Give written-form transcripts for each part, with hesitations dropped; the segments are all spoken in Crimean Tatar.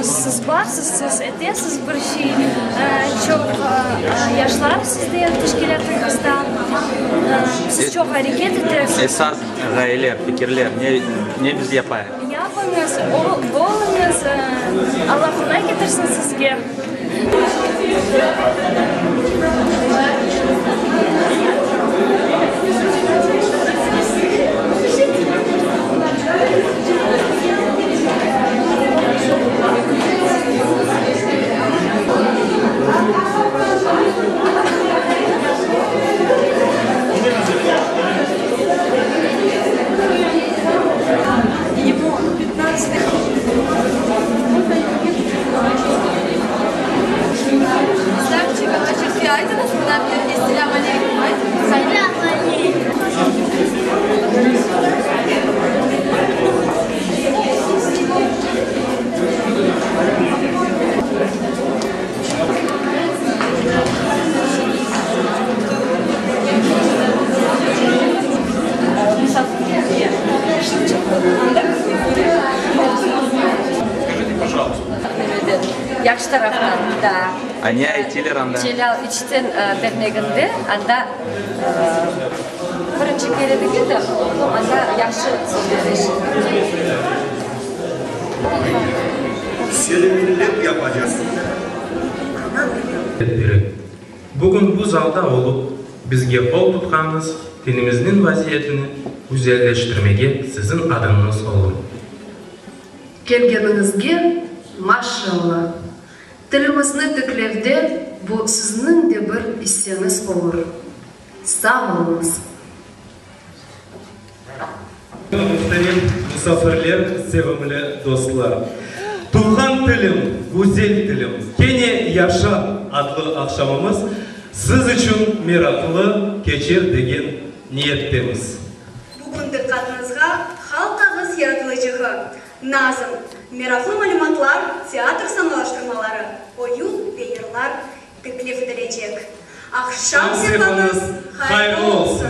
Siz barsız, siz etesiz bir şey. Çoq yaşlar sizde teşkilâtıñızda. Siz çoq areket etesiz. Esas ğayeler, fikirler, ne, ne biz yapayıq? Yapıñız, oluñız. Alla qolay ketirsin sizge. Yahşı taraftan, da. A ne aytiler anda? Celâl İçten derneginde anda birinci kere degil de, oğlum anda yahşı sözler eşittim. Seni millet yapacaq. Tedbiri. Bugün bu zalda olıp, bizge qol tutqanıñız, tilimizniñ vaziyetini güzelleştirmege siziñ adımıñız olur. Kelgeniñizge maşalla! Tilimizni tiklevde bu sizniñ de bir isseñiz olur. Sağ oluñız! Muhterem musafirler, sevimli dostlar! Tuvğan tilim, güzel tilim, kene yaşa! adlı aqşamımız siz içün meraqlı keçer degen niyettemiz. Bugün diqqatıñızğa halq ağız yaratılıcığı, nazm, meraqlı malümatlar, teatr sanalaştırmaları, oyun ve yırlar teklif etilecek. Aqşam sefañız hayırlı olsun!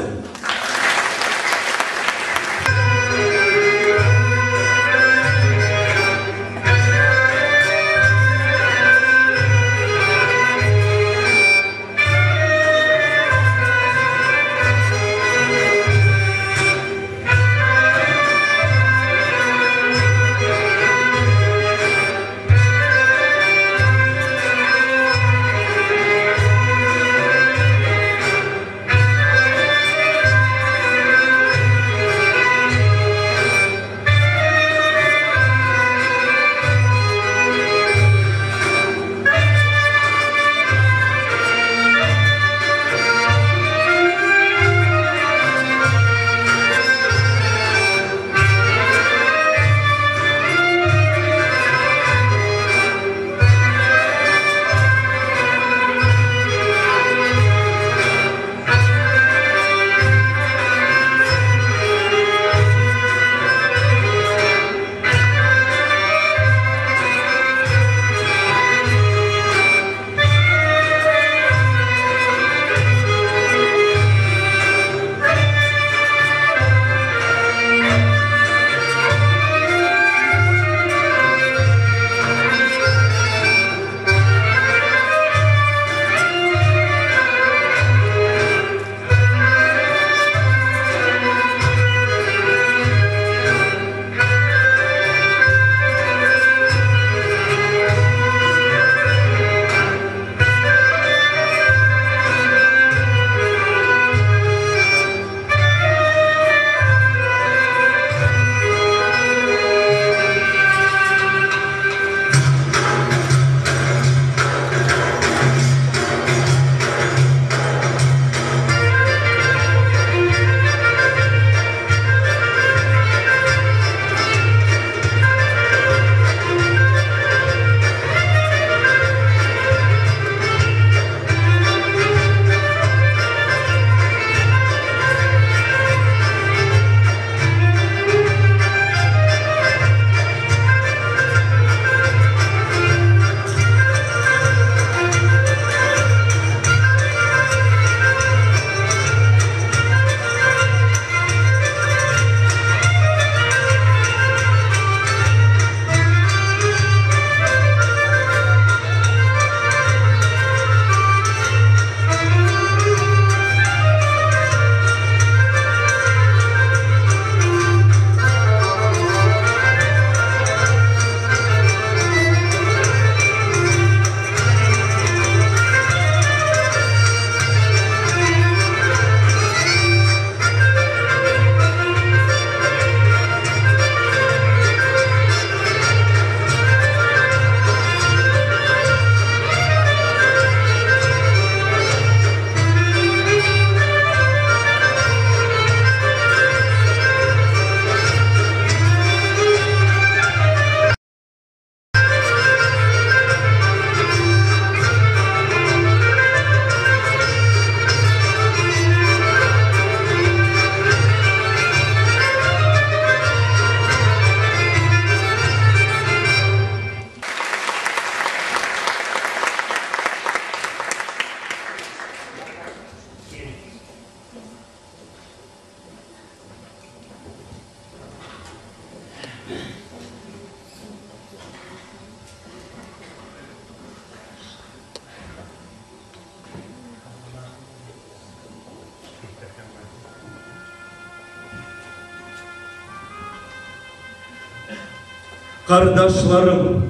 Qardaşlarım,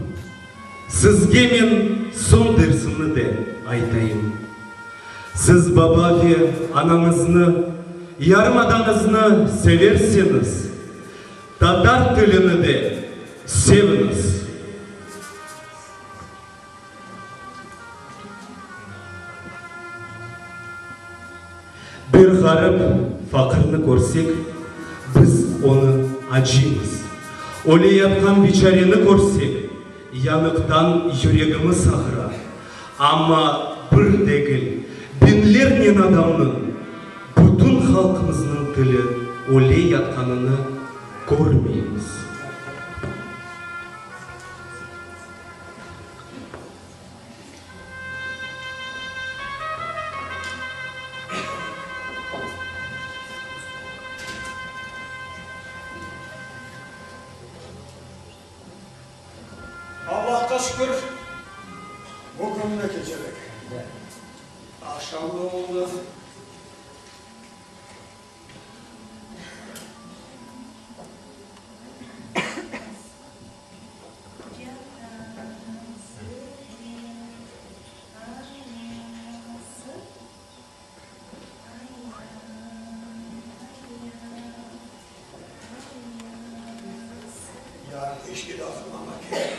sizge men soñ dersimni de aytayım. Siz baba ve anañıznı, yarımadañıznı severseñiz, tatar tilini de seviñiz. Bir ğarip faqırnı körsek, biz onı acıymız. Öleyatqan biçareni körsek, yanıqtan yüregimiz ağıra. Amma bir degil, biñlernen adamnıñ, bütün halqımıznıñ tili öleyatqanını körmeymiz. Allahqa şükür, bu künni keçirdik. Aqşam da oldı. Yarın işke de azırlanmaq kerek.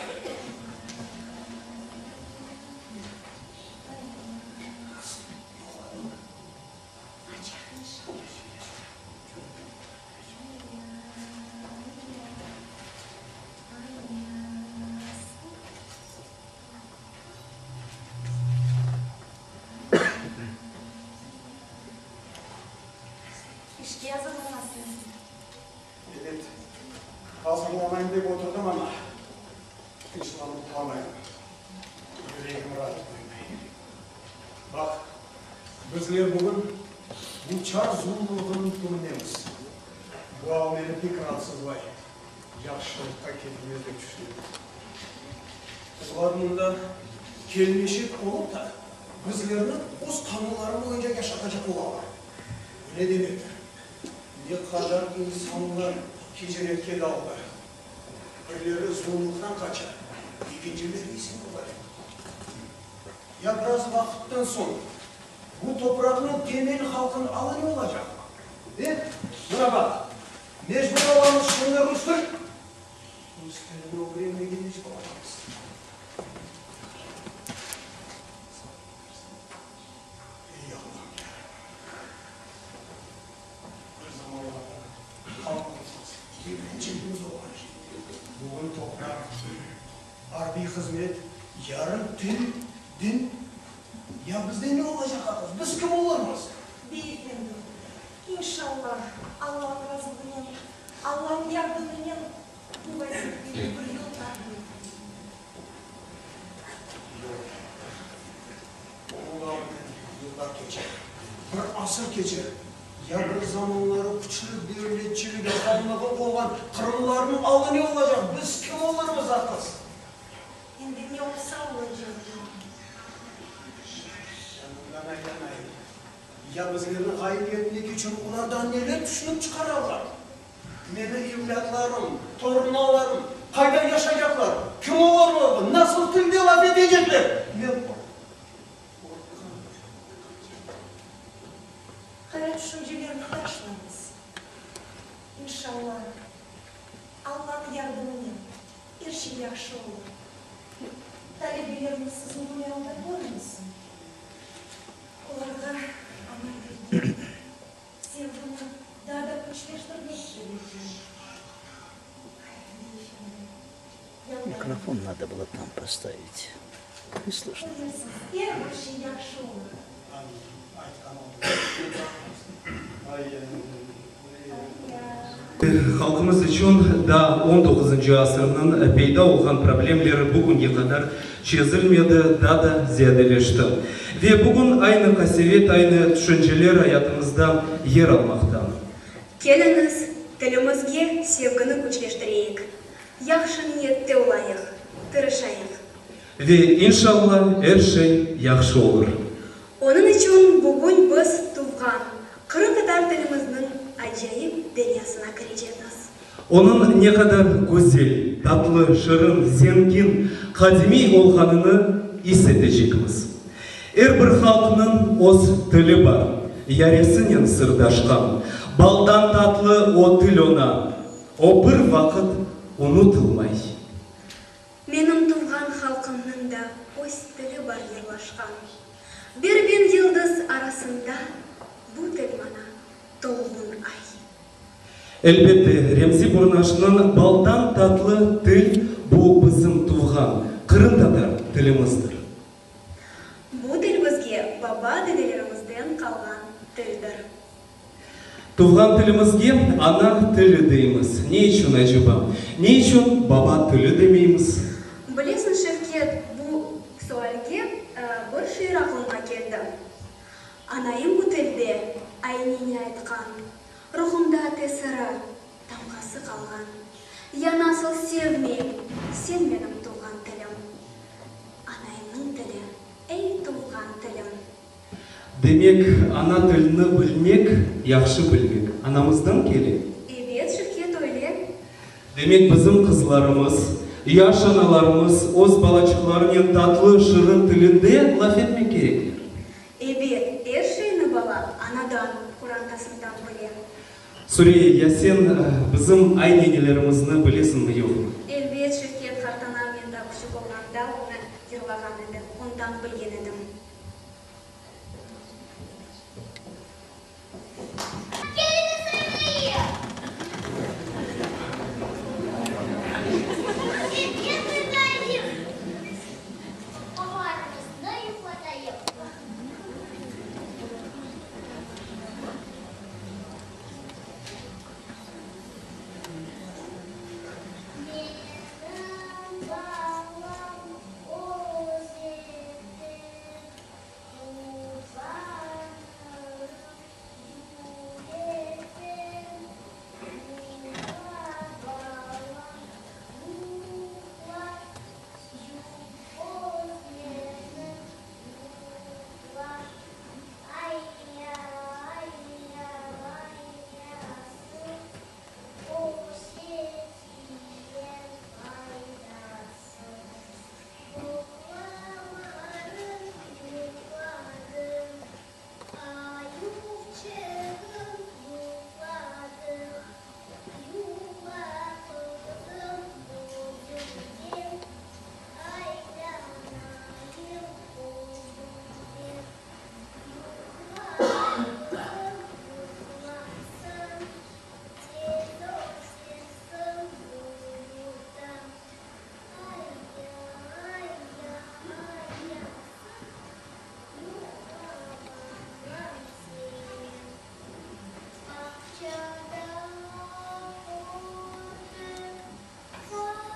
İşke azırlanasıñız. Ebet, azırlanayım dep oturdım amma, tınçlanıp olamayım. Yüregim raat qoymay. Baq, bizler bugün bu çar zulumlığınıñ künündemiz. Bu al meni pek raatsızlay, yahşılıqqa ketmez dep tüşünem. Olar mında kelmeşek olıp da, bizlerni öz qanunları boyunca yaşatacaq olalar. Bu ne demektir? Ne qadar insanlar hicretke daldı. Birleri zorluqtan qaça, ekincileri ise muhalif. Ya biraz vaqıttan soñ bu topraqnıñ temel halqınıñ alı ne olacaq? E? Mına baq, mecbur olamız şimdi rus til, rus tilini ögrenmege mecbur olamız. Ey Allahım, ya Rabbim! Bir zamanlarda halqımız, devletçiliğimiz olğan bugün topraq, arbiy hızmet, yarın til, din, ya bizde ne olacaq aqız, biz kim olurmız? Bey efendim, inşallah, Allanıñ razılığınen, Allanıñ yardımınen bu vaziyetke bir yol tapılır. Yoq, onlarnen yıllar keçer, bir asır keçer, ya bir zamanları küçlü devletçiligi, hanlığı olğan qırımlarnıñ alı ne olacaq, biz kim olurmız, aqız? Endi ne olsa olacaq. Canımdan aylanayım, ya bizlerni ğayıp etmek içün olar daa neler tüşünip çıqararlar? Meni evlâtlarım, torunlarım qayda yaşaycaqlar, kim olurlar, nasıl tilde laf etecekler? Men qorqam. Qara tüşüncelerni taşlañız. İnşallah, Allanıñ yardımınen er şey yahşı olur. Talebelerni siz bunday alda körmesin. Olarğa ana tilge sevgini daa da küçleştirmek kerek. Mikrofon nado bylo tam postavit. Ne slyşno. Er bir şey yahşı olur. Halqımız içün daa on doquzıncı asırnıñ peyda olğan problemleri bugünge qadar çezilmedi, daa da ziyadeleşti. Ve bugün aynı qasevet, aynı tüşünceler ayatımızda yer almaqta. Keliñiz, tilimizge sevgini küçleştireyik, yahşı niyette olayıq, tırışayıq. Ve inşalla er şey yahşı olur. Onıñ içün bugün biz tuvğan qırımtatar tilimizniñ acayip deryasına kirecekmiz. Onıñ ne qadar güzel. tatlı, şırın, zengin, qadimiy olğanını is etecekmiz. Er bir halqnıñ öz tili bar, yaresinen sırdaşqan. Baldan tatlı o til oña, o bir vaqıt unutılmay. Menim tuvğan halqımnıñ da öz tili bar yırlaşqan. Bir biñ yıldız arasında bu til maña tolğun ay. Elbette, Remzi Burnaşnıñ Baldan tatlı til bu bizim tuvğan, qırımtatar tilimizdir. Bu til bizge baba-dedelerimizden qalğan tildir. Tuvğan tilimizge ana tili deymiz. Ne içün aceba? Ne içün baba tili demeymiz? Bilesiñ, Şevket, bu sualge bir şiir aqlıma keldi. Anayım bu tilde ayneni aytqan, Ruhumda tesiri, tamğası qalğan. Ya nasıl sevmeyim, sen menim tuvğan tilim, Anayımnıñ tili, ey tuvğan tilim. Demek, ana tilini bilmek, yahşı bilmek, anamızdan kele? Ebet, Şevket, öyle. Demek, bizim qızlarımız, yaş analarımız öz balaçıqlarınen tatlı, şırın tilinde laf etmek kerekler. Ebet, er şeyni bala anadan, qorantasından bile. Suriye, ya sen bizim aynenelerimizni bilesiñmi, yoqmı? Elbet, Şevket qartanam men daa küçük olğanda onı yırlağan edi, ondan bilgen edim. Keliñiz oynayıq! Şeker qırayıq, Babalarımıznı yuqlatayıq. Menim balam özenden Quvanırım yürekten, Yuva balam yuqlar, Közlerini yuqlar. Ayya, ayya, ayyası, Öse tiyen faydası. Yuqlamadım, yuqladım, Ayuvçığım yuqladı. Yuva qurdım özümden, Aylanayım özümden. Yuqla, qızım, yuqlasın, Tez ösersiñ bu yurtta. Ayya, ayya, ayyası, Yuqla, balam, sen. Bağçada kördim salıncaq,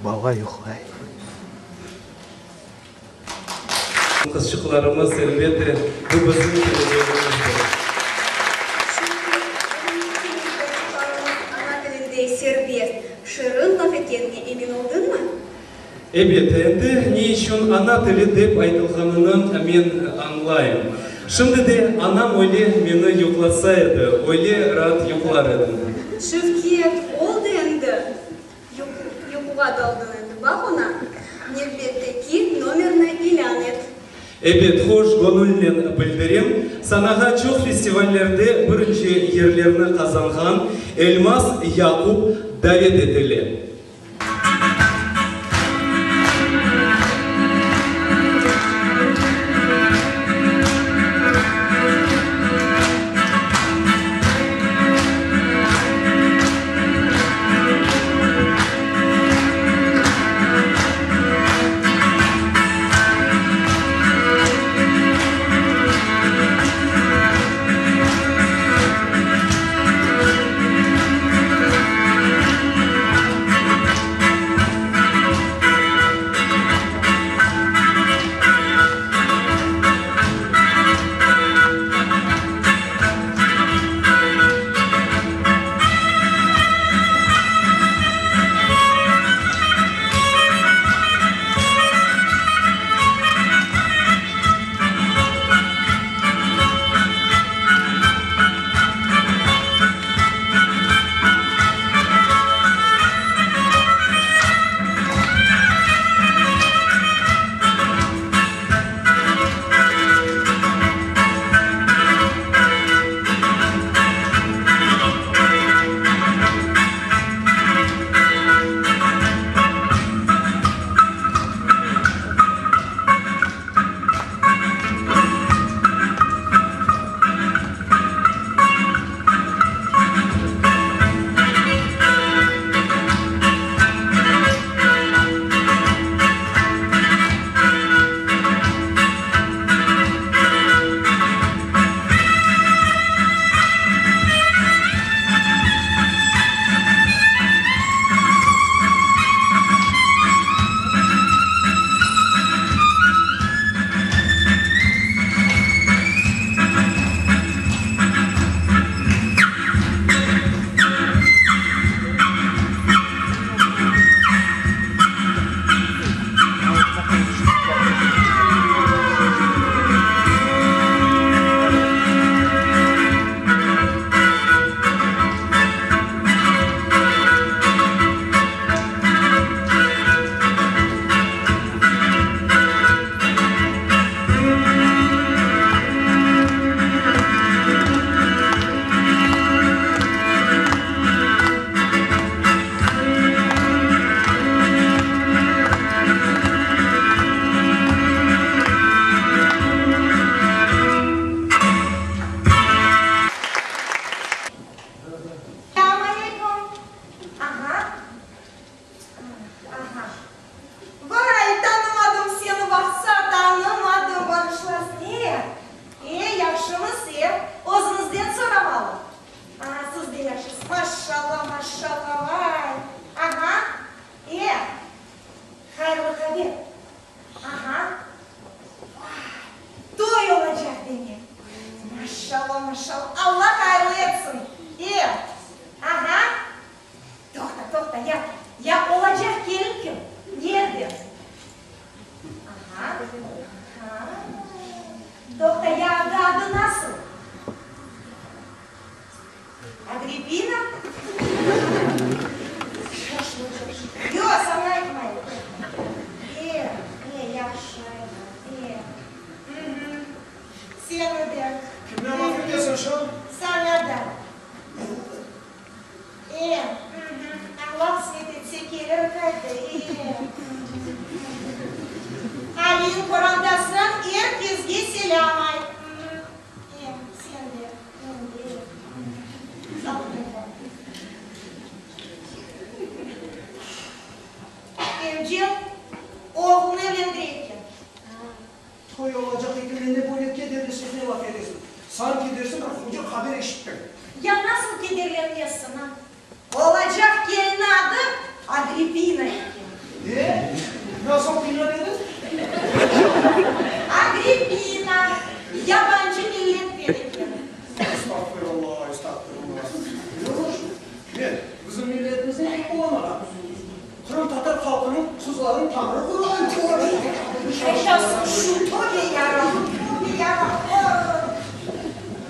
Bala yuqlay. Qızçıqlarımız, elbette, bu bizim kelecegimizdir. Çünki bugün seniñ qomşularıñız ana tilinde serbest, şırın laf etkenine emin oldıñmı? Ebet, endi ne içün ana tili dep aytılğanını men añlayım. Şimdi de anam öyle meni yuqlasa edi, öyle raat yuqlar edim. Şevket, oldı endi. Yuquğa daldıñ endi, baq oña. Nevbetteki nomerni ilân et. Ebet, hoş göñülnen bildirem, sanağa çoq festivallerde birinci yerlerni qazanğan Elmaz Yaqub davet etile. İnşalla, maşalla, Alla hayırlı etsin. E, aha. Toqta, toqta, ya, ya olacaq kelin kim? Nerede? Aha, ha. Toqta, ya adı, adı nasıl? Agrippina? Yoq, saña aytmayım. E, e, yahşı, e. Hı-hı. Seni de. Kimnen laf etesiñ şu? Saña da. E, hı-hı, Alla qısmet etse kelirim qaytı, e. Alin qorantasınan er kesge selâm ayt. Hı-hı. E, sen de, men de. Sağ ol. Emcem oğlunı evlendire eken. Toy olacaq eken, ne böyle kederli sesnen laf etesiñ? Sanki dersiñ bir hucur haber eşittiñ. Ya nasıl kederlenmezsiñ, a? Olacaq kelinniñ adı Agrippina eken. Ne? Nasıl pina dediñ? Agrippina, yabancı milletten eken. Estağfirullah, estağfirullah. Ne olur şu? Men, bizim milletimizden pek olamağan. Qırımtatar halqınıñ qızlarınıñ tamırı quruğan. Yaşasın şu töbe yarabbim, töbe yarabbim!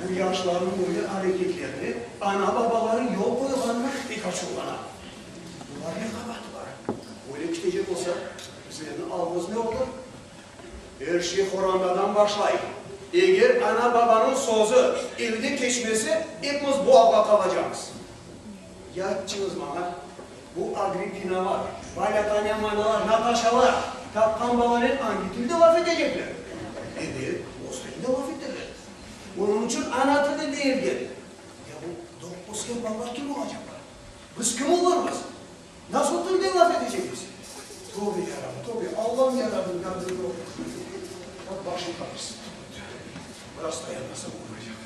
Bu yaşlarnıñ böyle areketlerine ana-babaları yol qoyğanına pek açuvlana. Bular ne qabaatı bar? Böyle ketecek olsa, bizlerniñ alımız ne olur? Er şey qorantadan başlay. Eger ana-babanıñ sözü evde keçmese, epimiz bu alğa qalacamız. Yatçıñız maña, bu Agrippinalar, Valâ-Tanâ-Manâlar, Nataşalar tapqan balanen angi tilde laf etecekler? Ebet, öz tilinde laf eterler. Onıñ içün ana tili deyilgen. Ya bu doğıp ösken balalar kim olacaqlar? Biz kim olurmız? Nasıl tilde laf etecekmiz? Tövbe yarabbi, tövbe, Allam yarabbim, yardımcı ol. Baq, başım qarıştı. Biraz dayanmasam olmaycaq.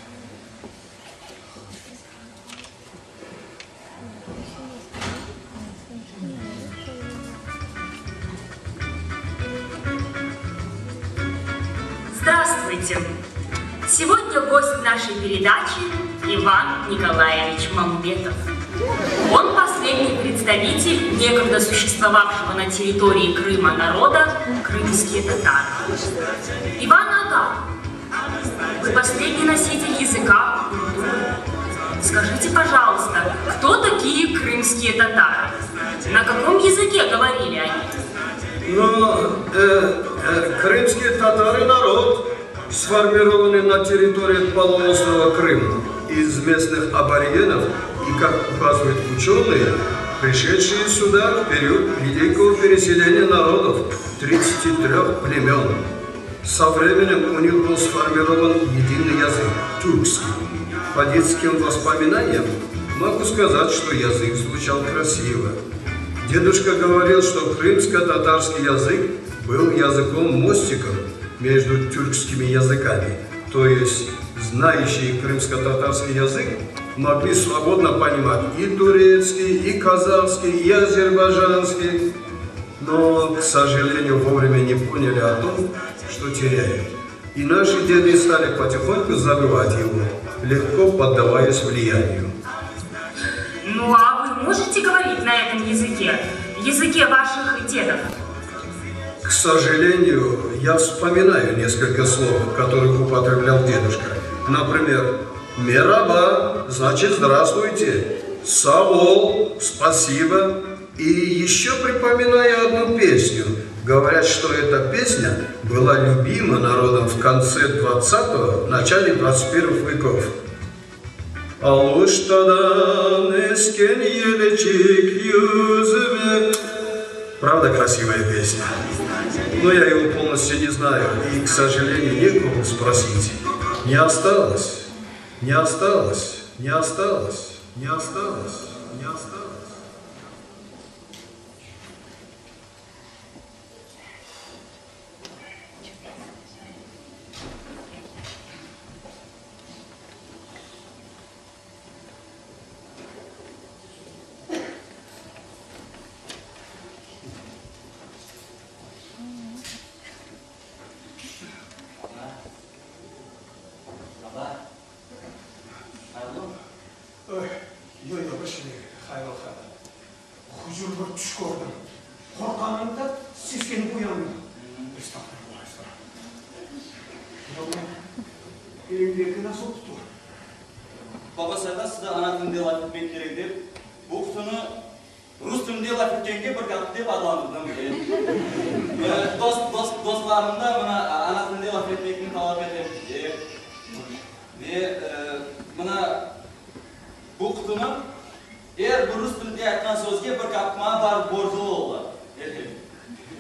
Здравствуйте! Сегодня гость нашей передачи Иван Николаевич Мамбетов. Он последний представитель некогда существовавшего на территории Крыма народа крымские татары. Иван Ага, вы последний носитель языка, культуры. Скажите, пожалуйста, кто такие крымские татары? На каком языке говорили они? Ну, э, э, крымские татары народ, сформированный на территории полуострова Крым из местных аборигенов и, как указывают ученые, пришедшие сюда в период великого переселения народов 33 племен. Со временем у них был сформирован единый язык – тюркский. По детским воспоминаниям могу сказать, что язык звучал красиво. Дедушка говорил, что крымско-татарский язык был языком-мостиком между тюркскими языками, то есть знающие крымско-татарский язык могли свободно понимать и турецкий, и казахский, и азербайджанский, но, к сожалению, вовремя не поняли о том, что теряют. И наши деды стали потихоньку забывать его, легко поддаваясь влиянию. Ну а вы можете говорить на этом языке, языке ваших дедов? К сожалению, я вспоминаю несколько слов, которых употреблял дедушка. Например, «Мераба» значит «здравствуйте», «Савол» – «спасибо». И еще припоминаю одну песню. Говорят, что эта песня была любима народом в конце 20-го, начале 21 веков. Aluştadan esken yelçik yüzüme. Правда красивая песня? Но я его полностью не знаю и, к сожалению, некого спросить. Не осталось, не осталось, не осталось, не осталось, не осталось. Ana, aba. Hucur bir tüş kördim. Qorqqanımdan seskenip uyandım. Estağfurullah, estağfurullah. Ya bu elimdeki nasıl qutu? Baba saña sizde ana tilinde laf etmek kerek dep, bu qutunı rus tilinde laf etkenge bir qapı dep adlandırdım. E, dost, dost, dostlarım da mına ana tilinde laf etmekni talap etem. E, ve mına bu qutunı er bir rus tilinde aytqan sözge bir qapı maña barıp borclu oldı.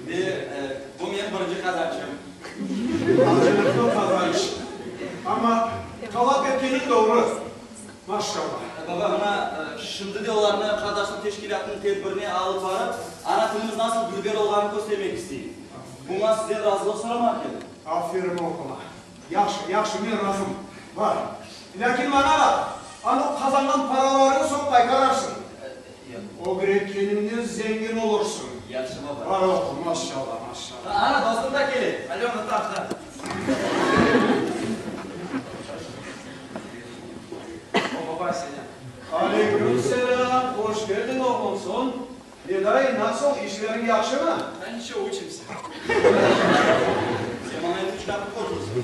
Ve bu menim birinci qazançım. Acılıqlı qazanç. Amma talap etkeniñ doğru. Maşallah. Baba, mına şimdi de olarnı qardaşlıq teşkilâtınıñ tedbirine alıp barıp, ana tilimiz nasıl dülber olğanını köstermek isteyim. Buña sizden razılıq soramaq keldim. Aferin oğluma. Yahşı, yahşı, men razım. Bar. Lâkin maña baq, anı qazanğan paralarıñı soñ qaytararsıñ. Ögretkeniñnen zengin olursıñ. Yahşı, baba. Bar oğlum, maşallah, maşallah. Ana, dostum da kele. Alöna, tavşan. O, baba, selâm. Aleyküm selâm, hoş keldiñ, oğlum. Soñ, ne dayı, nasıl, işleriñ yahşımı? Da niçego, učimsâ. Sen maña endi üç qapı borclusıñ.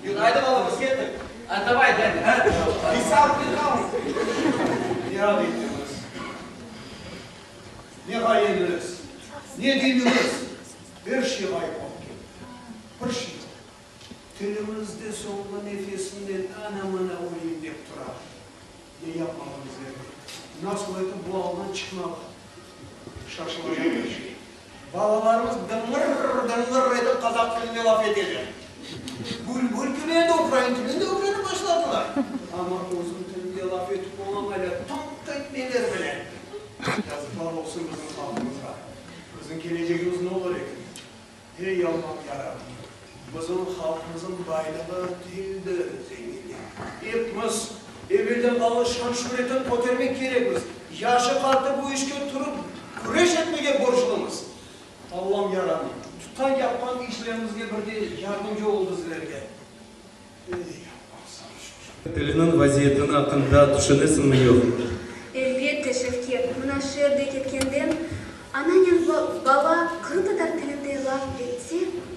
Yur, ayda, baba, biz kettik. A, davay, dâdâ. Bir sağlıqnen qalıñ. Ne adetimiz, ne ğayemiz, ne dinimiz, er şey ğayıp olıp ketti. Bir şey yoq. Tilimiz de soñğı nefesinden ana-mına öleyim dep tura. Ne yapmalı bizlerge? Nasıl etip bu aldan çıqmalı? Şaşılacaq bir şey. Balalarımız dıñğır-dıñğır etip qazaq tilinde laf eteler. Bülbül kibi endi ukrain tilini de ögrenip başladılar. Amma özüñ tilinde laf etip olamaylar, tınq etmeyler bile. Yazıqlar olsun bizim halqımızğa. Bizim kelecegimiz ne olur eken? Ey, Allam, Yarabbim, bizim halqımızın baylığı tildir, zenginlik. Epimiz evelden qalğan şan-şüretini kötermek kerekmiz. Yaşı-qartı bu işke turıp küreş etmege borclumız. Allam, Yarabbim, tutqan yapqan işlerimizge bir de yardımcı ol bizlerge. Ey, Allam, saña şükür. Tiliniñ vaziyetini aqqında tüşünesiñmi, yoqmı? Elbette, Şevket, mına şeerde ketkenden ananen bala qırımtatar tilinde laf etse,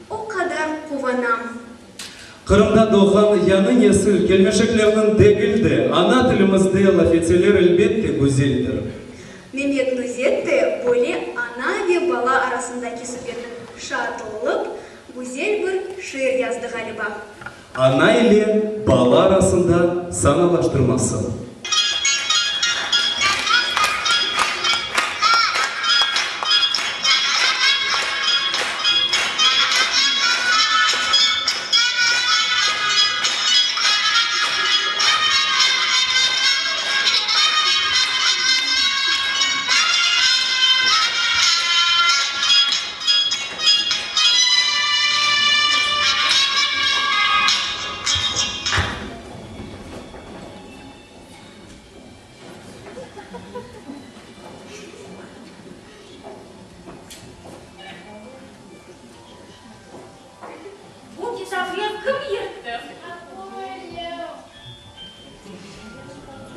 o qadar quvanam. Qırımda doğğan yañı nesil kelmeşeklerniñ degil de, ana tilimizde laf etseler elbette güzeldir. Memet Nuzet de böyle ana ve bala arasındaki subetniñ şaatı olıp, güzel bir şiir yazdı ğaliba. Ana ile bala arasında sanalaştırması. Bu kitapnı kim yırttı?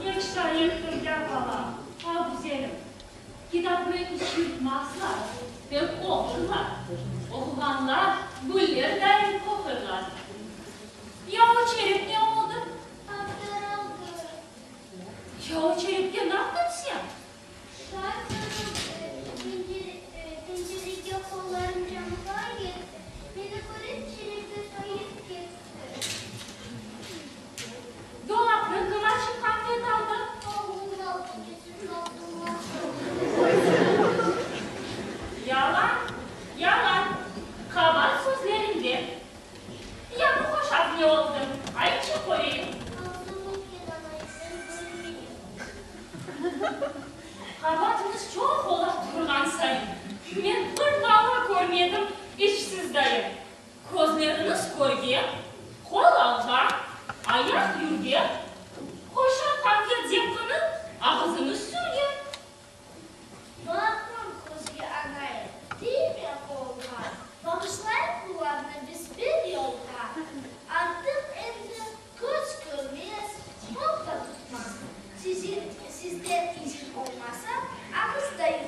Ne şayıqtır ya bala, a güzelim. Kitapnı iç yırtmazlar, tek oqurlar. Oquğanlar güller dayın qoqurlar. Ya o çelep ne oldı? Qaptırıldı. Ya o çelepke naptın sen? Şay qızım pencerege qollarım camğa yetti, meni körip çelepke toyıp ketti. Dolapnı kim açıp qanfet aldı? Oğlum aldı, kesin aldı. Yalan, yalan, qabaat sözlerinde. Ya bu hoşaf ne oldı, aytçı köreyim? Ağzım eken anay, sen körmeyim. Qabaatıñız çoq ola turğan sayın, men bir bala körmedim işsiz dayın. Közleriñiz körge, qol alğa, ayaq yürge, hoşaf qanfet zevqını ağızıñız sürge. Baqmañ közge anay, tiyme qolğa, Bağışlayıq bularnı biz bir yolğa. Artıq endi köz körmez, qol da tutmaz, Sizden izin olmasa, ağız da yutmaz.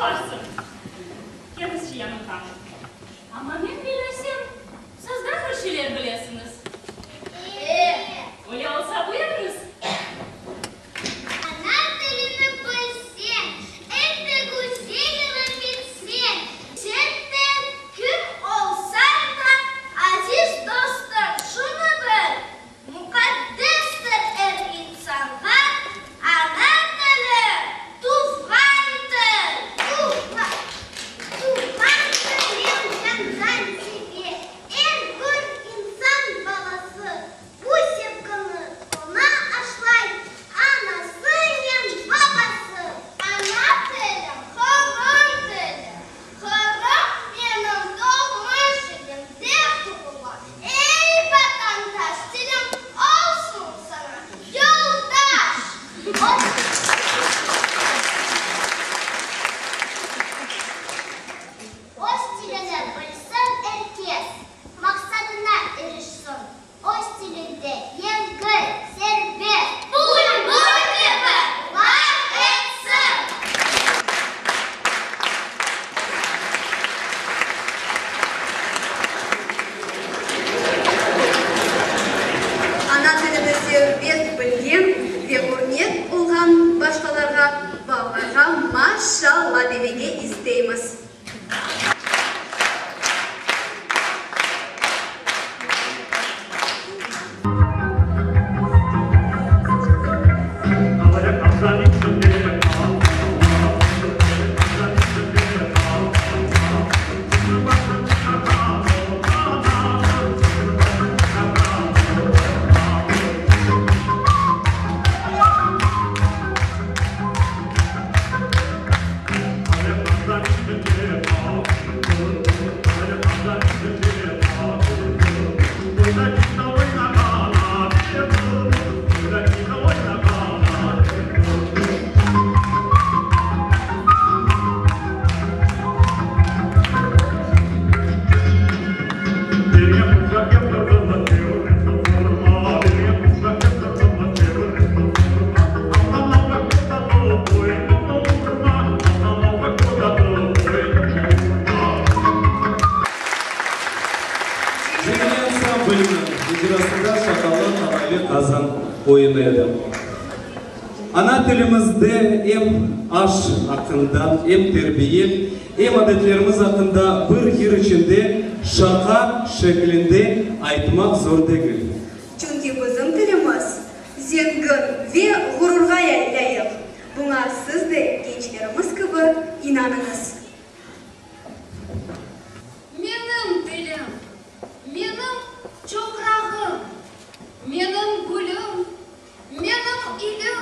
Başlarsıñ. Kendisi yanımda. Amma men bellesem, siz daa bir şeyler bilesiñiz. E. Öyle olsa buyurıñız. Ana tilini bilseñ, em de güzel laf etseñ, Çetten kim olsañ da, aziz dostum, şunı bil, Muqaddestir er insanğa ana tili, tuvğan til. Tuvğan tilim candan seve er bir insan balası, Bu sevgini oña aşlay anasınen babası. Ana tilim, Qırım tili, Qırım menim doğmuş ilim, dep tuvula. Ey, vatandaş, tilim olsun saña yoldaş! Öz tilini bilsin er kes, maqsadına irişsin. Öz tilinde yengil, serbest, bülbül kibi laf etsin! Ana tilini serbest bilgen ve örnek olğan başqalarğa, balalarğa maşalla demege isteymiz. Cemile ansambliniñ icrasında Şaqalı qalaylı qazan oyunı edi. Ana tilimizde em aş aqqında, em terbiye, em adetlerimiz aqqında bir yır içinde şaqa şeklinde aytmaq zor degil. Çünki bizim tilimiz zengin ve ğururğa lâyıq. Buña siz de gençlerimiz kibi inanıñız. Menim tilim, menim çoqrağım, menim gülüm, menim ilim,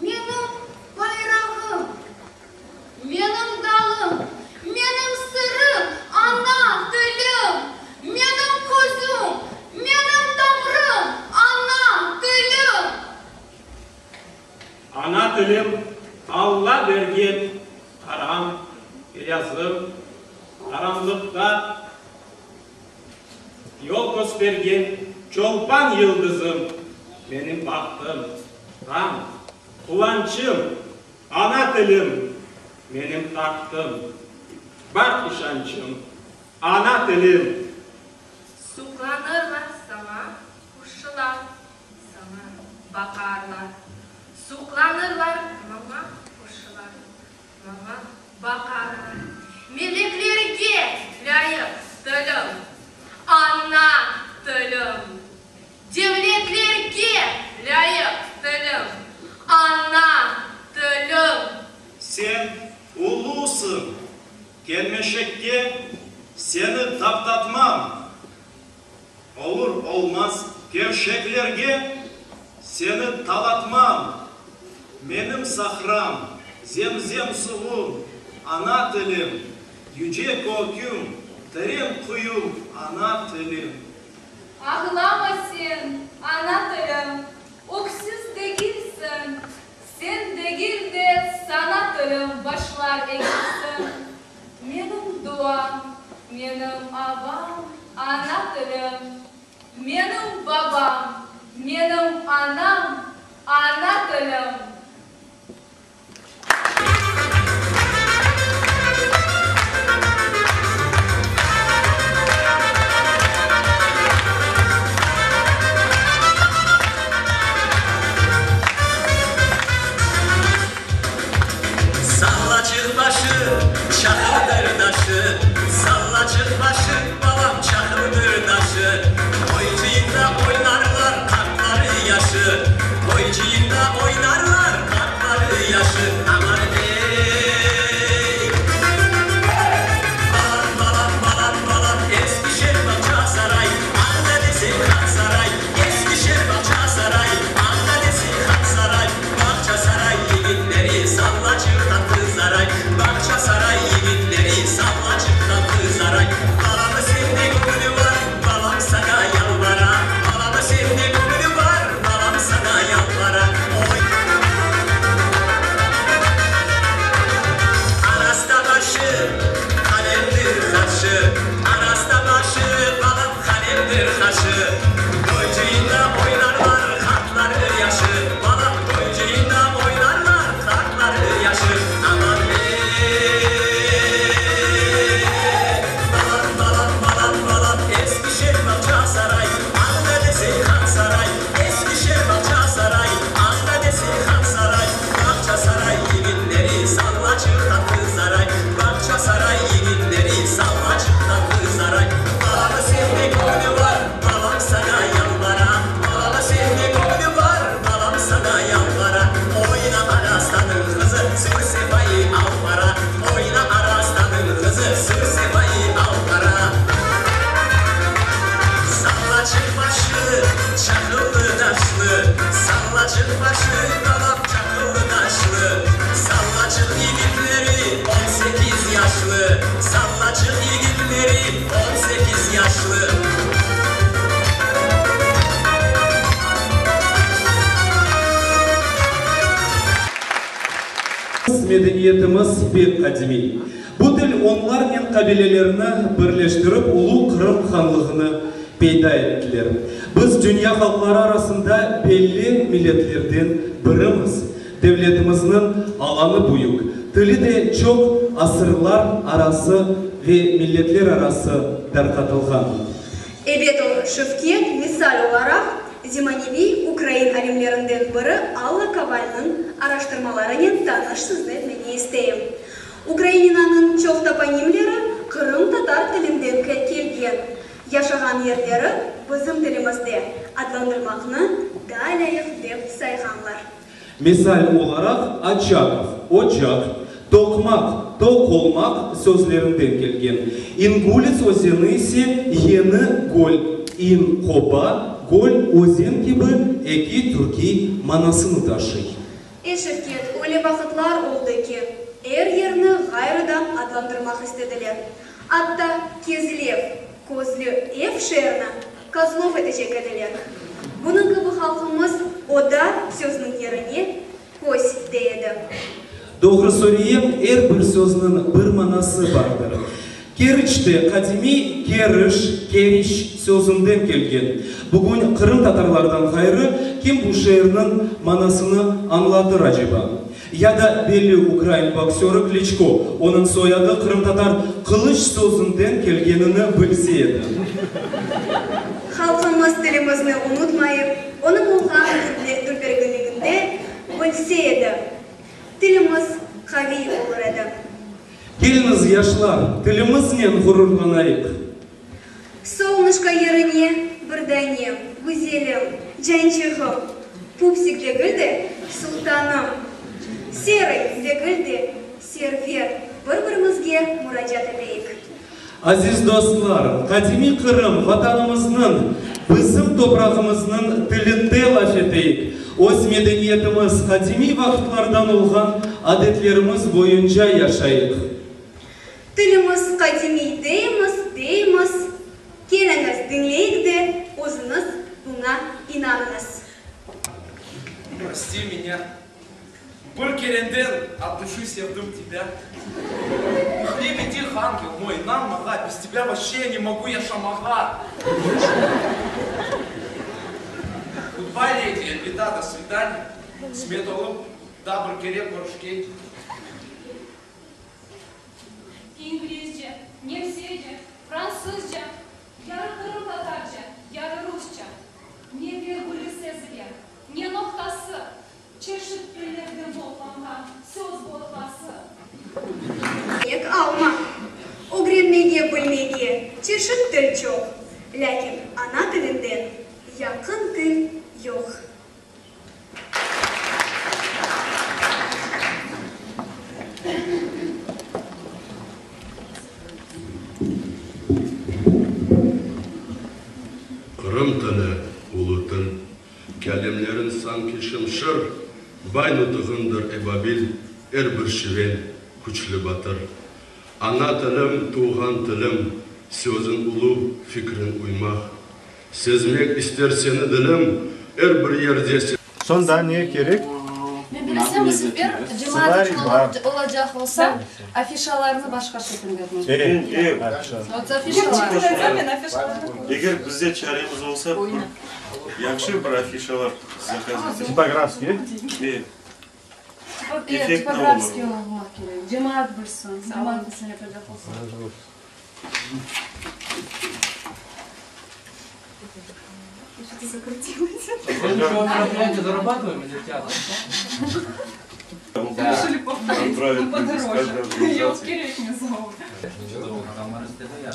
menim bayrağım, menim dalım, menim sırım, ana tilim, menim közüm, menim tamrım, ana tilim. Ana tilim, Alla bergen qaram, beyazım, qaranlıqta yol köstergen çolpan yıldızım, menim bahtım, tañ, quvançım, ana tilim, menim tahtım, baht işançım, ana tilim. Suqlanırlar saña quşlar, Saña baqarlar. Suqlanırlar maña quşlar, Maña baqarlar. Meleklerge lâyıq tilim, Ana tilim. Devletlerge lâyıq tilim, Ana tilim. Sen ulusıñ, kelmeşekke seni taptatmam. Olur-olmaz kevşeklerge seni talatmam, Menim sahram, zemzem suvum, ana tilim, Yüce köküm, teren quyum, ana tilim. Ağlama sen, ana tilim, öksüz degilsiñ, Sen degil de sana tilim başlar egilsin. Menim duam, menim avam, ana tilim, Menim babam, menim anam, ana tilim. Sallaçıq başı, çaqıldır taşı, Sallaçıq başı, balam, çaqıldır taşı. Toy cıyında oynarlar qartları yaşı, Toy cıyında oynarlar qartları yaşı. Aman ey! Balam, balam, balam, balam, Eskişehir Bağçasaray, Anda deseñ han saray, Eskişehir Bağçasaray, Anda deseñ han saray, Bağçasaray yigitleri Sallaçıq tatlı saray, Bağçasaray yigitleri Sallaçıq tatlı saray. Balam sende göñlü bar, Balam saña yalvara, Balam sende göñlü bar, Balam saña yalvara. Oy. Arasta başı, qalemdir haşı, Arasta başı, balam, qalemdir haşı. Toy cıyında oynarlar qartları yaşı, Balam, toy cıyında oynarlar qartları yaşı. Aman ey, balam, balam, balam, balam, Eskişehir Bağçasaray, anda deseñ han saray, Eskişehir Bağçasaray, anda deseñ han saray. Bağçasaray yigitleri sallaçıq tatlı saray, Bağçasaray yigitleri sallaçıq tatlı saray. Balam sende göñlü bar, balam saña yalvara, Balam sende göñlü bar, balam saña yalvara. Oyna Arastanıñ qızı, sür sefayı al para, Oyna Arastanıñ qızı, sür sefayı al para. Sallaçıq başı, çaqıllı taşlı, Sallaçıq başı, balam, çaqıllı taşlı. Sallaçıq yigitleri 18 yaşlı, Sallaçıq yigitleri 18 yaşlı. Medeniyetimiz pek qadimiy. Bu til onlarnen qabilelerni birleştirip Ulu Qırım hanlığını peyda ettiler. Biz dünya halqları arasında belli milletlerden birimiz. Devletimizniñ alanı büyük, tili de çoq asırlar arası ve milletler arası darqatılğan. Ebet o, Şevket, misal olaraq, zemaneviy ukrain alimlerinden biri Alla Kovalnıñ araştırmalarınen tanış sizni etmege isteyim. Ukraininanıñ çoq toponimleri qırımtatar tilinden kelgen, yaşağan yerleri bizim tilimizde adlandırmaqnı daa lâyıq dep sayğanlar. Misal olaraq, Açakov, ocaq, toqmaq, toq olmaq sözlerinden kelgen. İngulets özeni ise Yeni göl, in, qoba, göl, özen kibi eki türkiy manasını taşıy. E, Şevket, öyle vaqıtlar oldı ki, er yerni ğayrıdan adlandırmaq istediler. Atta Kezlev, Közlü ev şeerini Kozlov etecek ediler. Bunıñ kibi halqımız oda sözüniñ yerine köz dey edi. Doğru söyleyem, er bir sözniñ bir manası bardır. Keriç de qadimiy keriş, keriş sözünden kelgen. Bugün qırımtatarlardan ğayrı kim bu şeerniñ manasını añlatır aceba? Ya da belli ukrain boksörı Kliçko, onıñ soyadı qırımtatar qılıç sözünden kelgenini bilse edi. Halqımız tilimizni unutmayıp, onıñ olğan dülberliginde bilse edi, tilimiz qaviy olur edi. Keliñiz, yaşlar, tilimiznen ğururlanayıq! Solnışko yerine bir danem, güzelim, cançığım, pupsik degil de, sultanım, Serıy degil de, Server, bir-birimizge muracaat eteyik. Aziz dostlar, qadimiy Qırım, Vatanımıznıñ, bizim toprağımıznıñ tilinde laf eteyik, öz medeniyetimiz, qadimiy vaqıtlardan olğan adetlerimiz boyunca yaşayıq. Tilimiz qadimiy deymiz, deymiz, keliñiz diñleyik de özüñiz buña inanıñız. Prosti menya, bir kerenden ot duşi sevdim tebâ. Yuhlep etil angel moy, inan mağa, bez tebâ voşe ne mogu yaşamağa. Gudbay, ledi, elvida, do svidaniya, qısmet olıp, daa bir kere körüşkence. İnglizce, nemsece, fransızca, yarı qırımtatarca, yarı rusça. Ne virgülü sezile, ne noqtası, çeşit tillerden toplanğan söz botqası. Örnek alma. Ögrenmege, bilmege çeşit til çoq, lâkin ana tilinden yaqın til yoq. Qırım tili, ulu til, Kâlimlerin sanki şımşır, Bay nutığındır ebabil, Er bir şiven, küçlü batır. Ana tilim, tuvğan tilim, Sözüñ ulu, fikriñ uymaq. Sezmek ister seni dilim, Er bir yerde sen. Soñ daa ne kerek? Men bilsem, bu sefer cemaat içün olacaq olsa, afişalarnı başqa şekilde etmek kerek. Eger bizde çaremiz olsa, bir yahşı bir afişalar zakaz etsek. Tipografskiy, e? Evet, tipografskiy olmaq kerek. Cemaat bilsin, cemaat bilsin yapacaq olsa.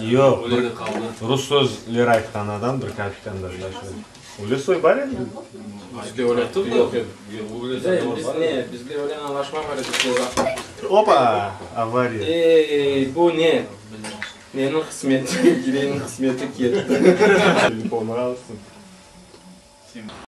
Yoq, bir rus sözleri aytqan adam bir kapik anda. Öyle soy bar edi. Opa, avariya. Ey, bu ne? Neniñ qısmeti, Gireyniñ qısmeti ketti. Telefonı alsın.